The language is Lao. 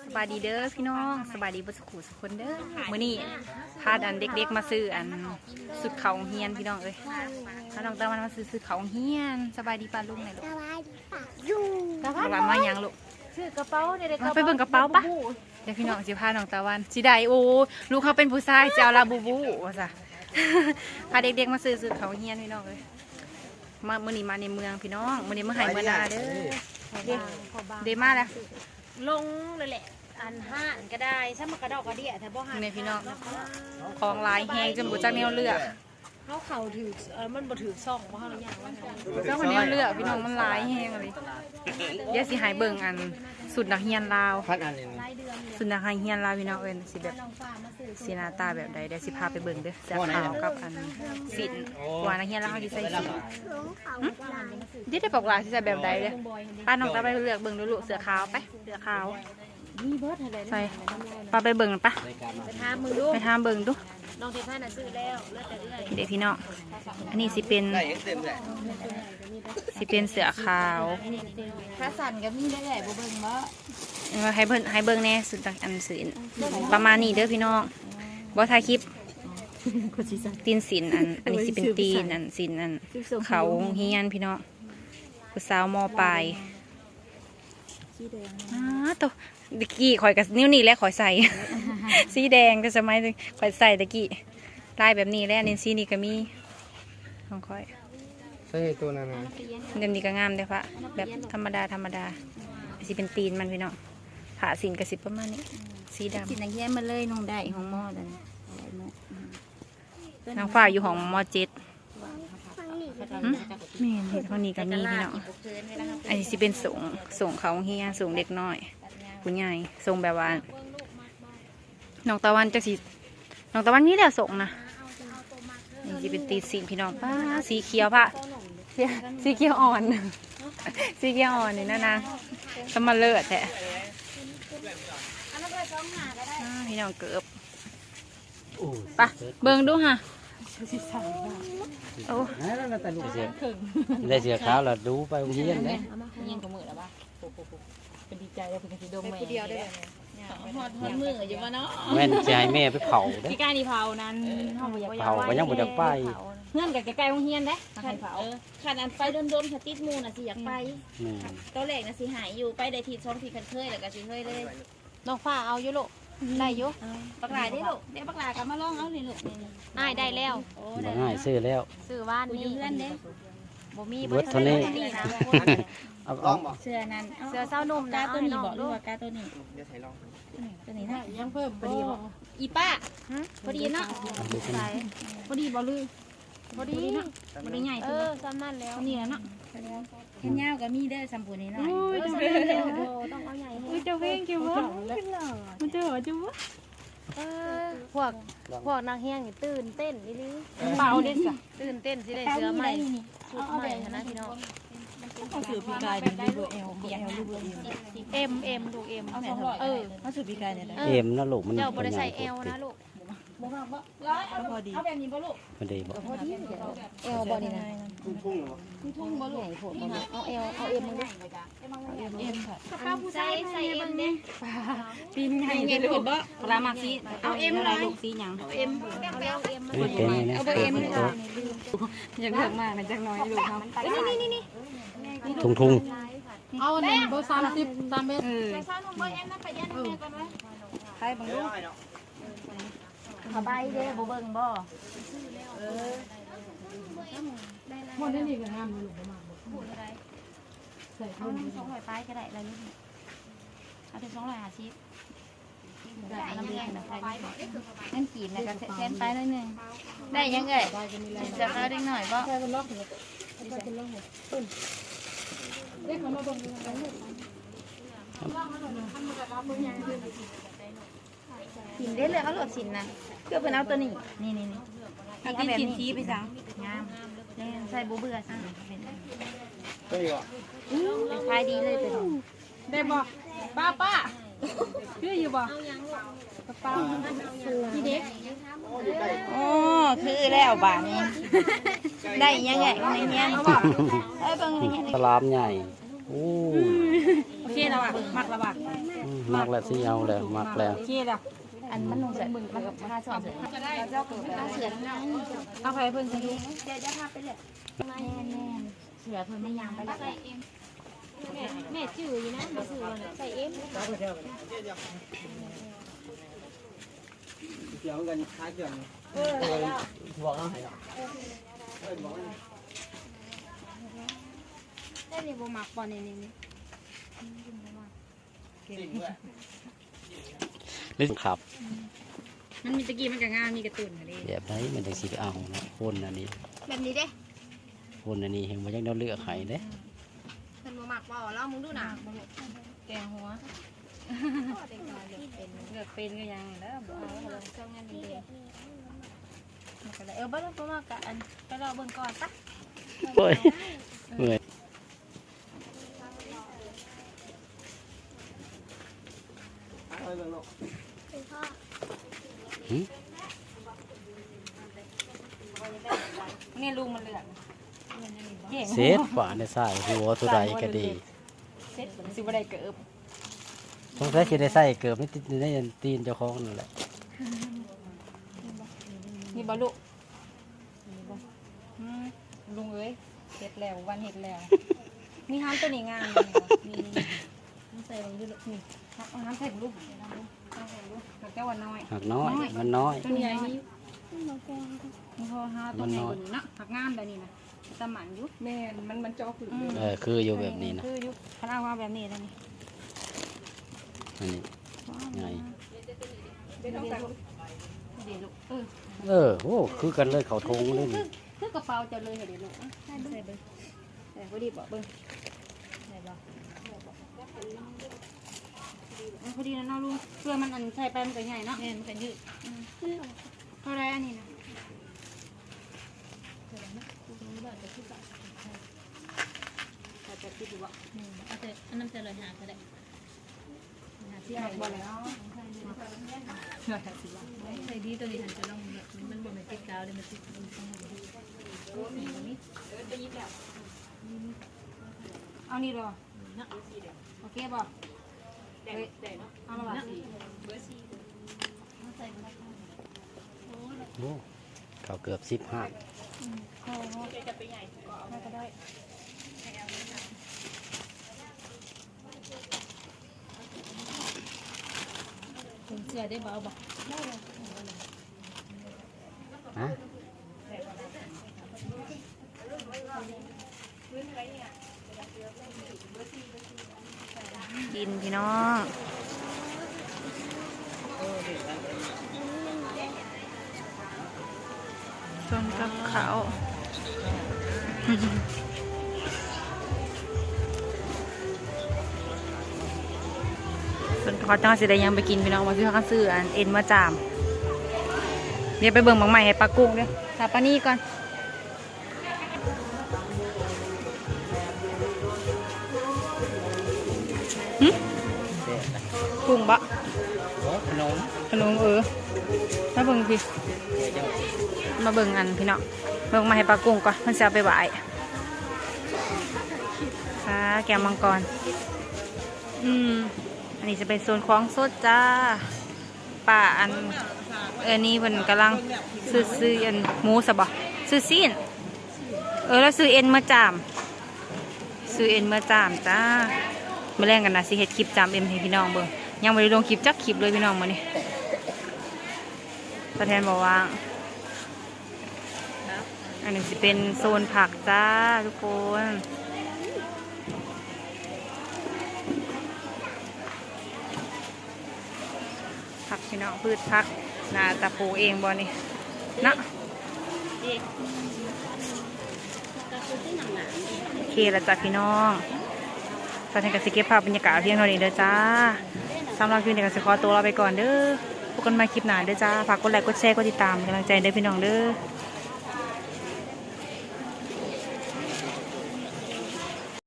ສະບາຍດີເດີພີ່ນ້ອງ ສະບາຍດີເບິດສູ່ສູ່ຄົນເດີ. ມື້ນີ້ພາອັນເດັກໆມາຊື້ອັນຊຸດເຂົ້າໂຮງຮຽນພີ່ນ້ອງເອີຍ. ພານ້ອງຕາວັນມາຊື້ຊຸດເຂົ້າໂຮງຮຽນ. ສະບາຍດີປ້າລຸງແດ່ລູກ. ສະບາຍດີປ້າລຸງ. ຕາວັນມາຫຍັງລູກ? ຊື້ກະເປົາເດ້. ໄປເບິ່ງກະເປົາປະ. ດຽວພີ່ນ້ອງຊິພານ້ອງຕາວັນ ຊິໄດ້ ໂອ້ ລູກເຮົາເປັນຜູ້ຊາຍ ຊິເອົາລາບູບູວ່າຊະ. ພາເດັກໆມາຊື້ຊຸດເຂົ້າໂຮງຮຽນພີ່ນ້ອງເອີຍ. ມາ ມື້ນີ້ມາໃນເມືອງພີ່ນ້ອງ ມື້ນີ້ມາໄຮ່ມານາເດີ. ເດ ເດ ມາແລ້ວ ລົງເລີຍແຫຼະ. ອັນຮ້ານກໍໄດ້ ຊຳມັນກະດອກກະເດຍແທ້ບໍ່ຫັ້ນ. ນີ້ພີ່ນ້ອງ ຂອງຫຼາຍແຮງຈົນບໍ່ຈັກແນວເລືອກ. ເຮົາເຂົ້າຖືກ ເອີ ມັນບໍ່ຖືກຊ່ອງບໍ່ ເຮົາລະຍ່າງວ່າ ເຈົ້າກໍແນວເລືອກພີ່ນ້ອງ ມັນຫຼາຍແຮງເລີຍ. ດຽວຊິໃຫ້ເບິ່ງອັນຊຸດນັກຮຽນລາວ ຄັນອັນນີ້ ຊຸດນັກຮຽນລາວພີ່ນ້ອງເອີຍ ຊິແບບ ຊິໜ້າຕາແບບໃດ ດຽວຊິພາໄປເບິ່ງເດີ. ເສື້ອຂາວກັບອັນສິ້ນ ວ່ານັກຮຽນລາວເຮົາຊິໃສ່ສິ້ນ. ຫຶ? ດຽວໄດ້ບອກວ່າຊິໃສ່ແບບໃດເດີ. ພານ້ອງຕາໄປເລືອກເບິ່ງດູລູກ ເສື້ອຂາວໄປ ເສື້ອຂາວ. ມີເບິດຫັ້ນແຫຼະ ໃສ່ ປະ ໄປເບິ່ງນຳປະ ໄປຖາມເບິ່ງດູ ໄປຖາມເບິ່ງດູ. ນ້ອງເທພານນະຊື້ແລ້ວ ເຫຼືອແຕ່ເອື້ອຍ. ເດພີ່ນ້ອງ ອັນນີ້ຊິເປັນ ຊິເປັນເສື້ອຂາວ. ຂາສັ້ນກໍມີໄດ້ເອື້ອຍ ບໍ່ເບິ່ງບໍ່? ເອີ ໃຫ້ເບິ່ງ ໃຫ້ເບິ່ງແດ່ ຊຸດອັນຊີ້ ປະມານນີ້ເດີພີ່ນ້ອງ. ບໍ່ຖ່າຍຄລິບ ຕີນສິ້ນ ອັນ ອັນນີ້ຊິເປັນຕີນ ອັນ ສິ້ນ ອັນ ເຂົ້າໂຮງຮຽນພີ່ນ້ອງ. ຜູ້ສາວ ມ.ປາຍ ສີແດງ. ອ້າໂຕ ຕະກີ້ຂ້ອຍກໍນິ້ວນີ້ແຫຼະຂ້ອຍໃສ່ ສີແດງ ແຕ່ສະໄໝຂ້ອຍໃສ່ຕະກີ້ ລາຍແບບນີ້ແຫຼະ. ອັນນີ້ສີນີ້ກໍມີຂອງຂ້ອຍ ໃສ່ໂຕນັ້ນນະ. ແບບນີ້ກໍງາມເດ້ ຜ້າແບບທຳມະດາ ທຳມະດາ. ຊິເປັນຕີນມັນພີ່ນ້ອງ ຜ້າສິ້ນກໍຊິປະມານນີ້ ສີດຳ. ສິ້ນນັກຮຽນມາເລີຍ ນຸ່ງໄດ້ ຫ້ອງໝໍນັ້ນ ໄດ້ໝົດ. ນາງຟ້າຢູ່ຫ້ອງ ມ.ເຈັດ. ຫຶ? ແມ່ນ ເຮັດຫ້ອງນີ້ກໍມີພີ່ນ້ອງ. ອັນນີ້ຊິເປັນໂສ້ງ ໂສ້ງເຂົ້າໂຮງຮຽນ ໂສ້ງເດັກນ້ອຍ ຜູ້ໃຫຍ່ ໂສ້ງແບບວ່າ ນ້ອງຕາວັນຈັກຊິ ນ້ອງຕາວັນມີແລ້ວໂສ້ງນະ. ນີ້ຊິເປັນຕີນສິ້ນພີ່ນ້ອງ. ປ້າ ສີຂຽວ ພ້າ ສີຂຽວອ່ອນ ສີຂຽວອ່ອນນີ້ນະນາງ ສະມາເລີດແທ້. ອ່າ ພີ່ນ້ອງ ເກີບ ໄປເບິ່ງດູຫາ. ໂອ້ ໄດ້ເສື້ອ ໄດ້ເສື້ອຂາວລະດູໄປໂຮງຮຽນເດ້. ຍິງກະມືລະວ່າ ໂອ້ໂຫ ເປັນດີໃຈແລ້ວ ເພິ່ນກະຊິດົມແມ່ ໄປຜູ້ດຽວໄດ້ແບບນີ້. ຮອດ ຮອດມື້ຢູ່ບໍ່ເນາະ ແມ່ນຊິໃຫ້ແມ່ໄປເຜົາເດ້. ປີກາຍນີ້ເຜົານັ້ນ ເຮົາບໍ່ຢາກ ເຜົາກໍຍັງບໍ່ຢາກໄປ. ເຮືອນກໍໃກ້ໆໂຮງຮຽນເດ້ ຄັນ ເອີ ຄັນອັນໄປດົນໆ ຄັນຕິດໝູ່ນະຊິຢາກໄປ. ແມ່ນ ຕອນແລກນະຊິໃຫ້ຢູ່ ໄປໄດ້ທິດສອງທິດ ຄັນເຄີຍລະກະຊິເຄີຍເລີຍ. ນ້ອງຟ້າເອົາຢູ່ລູກ ໄດ້ຢູ່. ບັກຫຼ້າເດ້ລູກ ເດ ບັກຫຼ້າກໍມາລອງເອົານີ້ລູກ. ອ້າຍໄດ້ແລ້ວ ໂອ້ ບັກອ້າຍຊື້ແລ້ວ ຊື້ວານນີ້ ຢູ່ເຮືອນເດ້. ບໍ່ມີ ເບິດເທົ່ານີ້ ເບິດເທົ່ານີ້ນະ. ເອົາ ເອົາ ເສື້ອນັ້ນ ເສື້ອຊາວໜຸ່ມນະ ກາໂຕນີ້ບໍ່ ຫຼືວ່າກາໂຕນີ້? ໂຕນີ້ນະ ຍັງເພີ່ມ ພໍດີບໍ່ ອີປ້າ? ຫຶ? ພໍດີເນາະ ພໍດີບໍ່ ຫຼື ພໍດີ ບໍ່ໄດ້ໃຫຍ່ ເອີ ສ່ຳນັ້ນແລ້ວ ສ່ຳນີ້ແຫຼະເນາະ. ແຂນຍາວກໍມີເດີ ສ່ຳຜູ້ນີ້ໜ້ອຍ. ໂອ້ຍ ຕ້ອງເອົາໃຫຍ່ ເອີ ເຈົ້າເວງເຈົ້າບໍ່ ມັນເຈົ້າວ່າເຈົ້າບໍ່. ເອີ ພວກ ພວກນັກຮຽນນີ້ຕື່ນເຕັ້ນອີ່ຫຼີ. ກະເປົາເດ້ຊະ ຕື່ນເຕັ້ນຊິໄດ້ເສື້ອໃໝ່ ຊຸດໃໝ່ຫັ້ນນະພີ່ນ້ອງ. ເຮົາຊື້ປີກາຍນີ້ ຫຼືເບີ L ເບີ L ຫຼືເບີ M? M M ລູກ M. ເອີ ເຮົາຊື້ປີກາຍນີ້ M ນະລູກ ມັນ ເຈົ້າບໍ່ໄດ້ໃສ່ L ນະລູກ. ບໍ່ມັກບໍ່? ເອົາແບບນີ້ບໍ່ລູກ? ພໍດີບໍ່? L ບໍ່ນີ້ນະ? ທຸງໆບໍ່ລູກ? ໃຫຍ່ໂພດບໍ່? ເອົາ L ເອົາ M ເບິ່ງດູ. ເອັມ ໃສ່ ໃສ່ M ເດ້. ຕີນໃຫຍ່ ໃຫຍ່ໂພດບໍ່? ປະລາມັກສີ ເອົາ M ລະລູກ. ສີຫຍັງ? ເອົາ M ເອົາ M ເອົາເບີ M ດີກວ່າ. ຢາກເລືອກມາກນະຈັກໜ້ອຍລູກເຮົາ. ນີ້ໆໆໆ ທຸງໆ. ເອົາອັນນັ້ນເບີ ສາມສິບ ສາມເອັດ. ເອີ ໄປເບິ່ງດູ. ຜ້າໃບເດ້ ບໍ່ເບິ່ງບໍ່? ເອີ ໝົດນີ້ກໍງາມຢູ່ລູກ ບໍ່ມັກບໍ່? ໃສ່ເອົາສອງຮ້ອຍປາຍກໍໄດ້ລະລູກ. ເອົາແຕ່ສອງຮ້ອຍຫ້າສິບ. ໄດ້ອັນນັ້ນເດ້ ເງິນກີບນະກໍແສນປາຍໜ້ອຍໜຶ່ງ. ໄດ້ຫຍັງເອີຍ? ເສື້ອຂາວເດັກນ້ອຍບໍ່? ໃສ່ເພິ່ນລອກ ເອົາໃສ່ເພິ່ນລອກ. ເດັກເຂົາມາເບິ່ງ ສິ້ນເດ້ ເລືອກເອົາໂລດສິ້ນນະ. ຄືເພິ່ນເອົາໂຕນີ້ ນີ້ໆໆ ເອົາແບບນີ້. ງາມ ແມ່ນ ໃສ່ບໍ່ເບື່ອຊ້ຳ. ຂາຍດີເລີຍໂຕນີ້. ໄດ້ບໍ່ ປ້າ ປ້າ? ຄືຢູ່ບໍ່? ກະເປົາ ນີ້ເດ້. ໂອ້ ຄືແລ້ວບາດນີ້. ໄດ້ຫຍັງໃຫຍ່ ຂອງນັກຮຽນ. ເອີ ເບິ່ງ ສະຫຼາມໃຫຍ່. ໂອ້ ໂອເຄລະວ່າ ມັກລະວ່າ. ອືມ ມັກແລ້ວ ຊິເອົາແລ້ວ ມັກແລ້ວ ໂອເຄແລ້ວ ອັນມັນລົງແບບມັນທາສອງ ເອົາໄປເພິ່ນຊິ ແມ່ນໆ ເສືອເພິ່ນໄດ້ຍ່າງໄປແລ້ວ ແມ່ຈື່ຢູ່ນະ ບໍ່ຊື່ວ່າໃສ່ເອັມ ເອີ ບອກເຮົາໃຫ້ເນາະ ເອີ ບອກເຮົາ ແຕ່ນີ້ບໍ່ມັກບໍ່ ນີ້ໆ ນີ້ ເຫຼັ້ນຂັບ ມັນມີ ຕະກີ້ມັນກະງາມ ມີກາຕູນຫັ້ນເດ້ ແບບໃດມັນຈັ່ງຊິໄດ້ເອົາເນາະ ຄົນອັນນີ້ ແບບນີ້ເດ້ ຄົນອັນນີ້ແຮ່ງບໍ່ຢາກໄດ້ເລືອກໃຫ້ເດ້ ເພິ່ນບໍ່ມັກບໍ່ ລອງເບິ່ງດູນະ ແກງຫົວ ເລືອກເປັນ ເລືອກເປັນຄືຫຍັງແລ້ວ ບໍ່ເອົາ ເຈົ້າແມ່ນເດ້ ມັນກະໄດ້ ເອີ ບໍ່ ບໍ່ມັກກະອັນ ໄປລອງເບິ່ງກ່ອນ ປະ ໂອ້ຍ ເມື່ອຍ. ຫື? ນີ້ລຸງມັນເລືອກ ເສັດ ບາດນີ້ ສາຍຫົວຕົວໃດກະດີ ເສັດ ຊິບໍ່ໄດ້ເກີບ ສົງໄສຊິໄດ້ໃສ່ເກີບໃນຕີນ ໃນຕີນເຈົ້າຂອງນັ້ນແຫຼະ ນີ້ບໍ່ລູກ? ອືມ ລຸງເອີຍ ເຮັດແລ້ວ ວັນເຮັດແລ້ວ ນີ້ ຫາມໂຕນີ້ງາມ ນີ້ ນີ້ ນີ້ ໃສ່ເບິ່ງດູລູກ ນີ້ ຫາມໃສ່ເບິ່ງດູ ຫາກນ້ອຍ ມັນນ້ອຍ ໂຕນີ້ໃຫຍ່ນີ້ ນີ້ ພໍຫາໂຕໃຫຍ່ກວ່ານີ້ເນາະ ຫາກງາມແບບນີ້ນະ ຕາໝັ້ນຢູ່ ແມ່ນ ມັນ ມັນເຈາະຂຶ້ນ ເອີ ຄືຢູ່ແບບນີ້ນະ ຄືຢູ່ ຄັນເອົາມາແບບນີ້ແລ້ວນີ້ ອັນນີ້ ໃຫຍ່ ເດ້ລູກ ເອີ ເອີ ໂອ້ ຄືກັນເລີຍ ເຂົ້າຖົງເລີຍນີ້ ຄື ຄືກະເປົາເຈົ້າເລີຍເດລູກ ໃສ່ເບິ່ງ ໃສ່ເບິ່ງ ເອີ ພໍດີບໍ່ ເບິ່ງ ໄດ້ບໍ່ ເອີ ພໍດີແລ້ວເນາະລຸງ ເພື່ອມັນ ອັນ ໃສ່ໄປມັນກະໃຫຍ່ເນາະ ແມ່ນ ມັນກະຍືດ ອືມ ເທົ່າໃດອັນນີ້ນະ ແມ່ນ ເອົາແຕ່ ອັນນັ້ນແຕ່ຮ້ອຍຫ້າກະໄດ້ ຮ້ອຍຫ້າສິບ ມັກບໍ່ແລ້ວ ຮ້ອຍຫ້າສິບ ໃສ່ດີໂຕນີ້ຫັ້ນ ຈະລອງແບບ ມັນບໍ່ແມ່ນຕິດກາວເດ້ ມັນຕິດ ເອົານີ້ບໍ່ ໂອເຄບໍ່ ໄດ້ ໄດ້ເນາະ ເອົາລະຫວາ ເບີສີ່ ເອົາໃສ່ບໍ່ໄດ້ ໂອ້ ເຂົ້າເກືອບສິບຫາກ ອືມ ພໍ ຈະໄປໃຫຍ່ກວ່າເອົາ ໄດ້ກະໄດ້ ເສື້ອໄດ້ບໍ່ ເອົາບໍ່ ຮະ? ກິນພີ່ນ້ອງ ສ່ວນກັບເຂົ້າ ສ່ວນເຂົາເຈົ້າຊິໄດ້ຫຍັງໄປກິນພີ່ນ້ອງ ວ່າຊິພາກັນຊື້ອັນເອັນມາຈາມ ດຽວໄປເບິ່ງໝາກໄມ້ໃຫ້ປ້າກຸ້ງເດີ້ ຖ້າປ້ານີ້ກ່ອນ. ຫຶ? ກຸ້ງບໍ່? ບໍ່ ຂະໜົມ ຂະໜົມ ເອີ ມາເບິ່ງພີ້ ມາເບິ່ງອັນ ພີ່ນ້ອງ ເບິ່ງມາໃຫ້ປ້າກຸ້ງກ່ອນ ເພິ່ນຊິເອົາໄປຫວ້າຍ ອ່າ ແກ້ວມັງກອນ ອືມ ອັນນີ້ຈະເປັນໂຊນຂອງສົດຈ້າ. ປ້າອັນ ເອີ ນີ້ເພິ່ນກຳລັງຊື້ ຊື້ອັນໝູຊະບໍ່ ຊື້ຊີ້ນ ເອີ ລາວຊື້ເອັນມາຈາມ ຊື້ເອັນມາຈາມຈ້າ. ມື້ແລງກະໜ້າຊິເຮັດຄລິບຈາມເອັນໃຫ້ພີ່ນ້ອງເບິ່ງ ຍັງບໍ່ໄດ້ລົງຄລິບຈັກຄລິບເລີຍພີ່ນ້ອງມື້ນີ້ ສາວແທນບໍ່ວ່າງ. ອັນນີ້ຊິເປັນໂຊນຜັກຈ້າທຸກຄົນ ຜັກພີ່ນ້ອງ ພືດຜັກ ໜ້າຕາປູເອງບໍ່ນີ້ເນາະ. ໂອເຄລະຈ້າພີ່ນ້ອງ ສາວແທນກະຊິເກັບພາບບັນຍາກາດພຽງເທົ່ານີ້ເດີຈ້າ. ສຳລັບຄລິບນີ້ກະຊິຂໍຕົວລາໄປກ່ອນເດີ ພົບກັນໃໝ່ຄລິບໜ້າເດີຈ້າ. ຝາກກົດໄລກ໌ ກົດແຊ ກົດຕິດຕາມ ເປັນກຳລັງໃຈເດີພີ່ນ້ອງເດີ.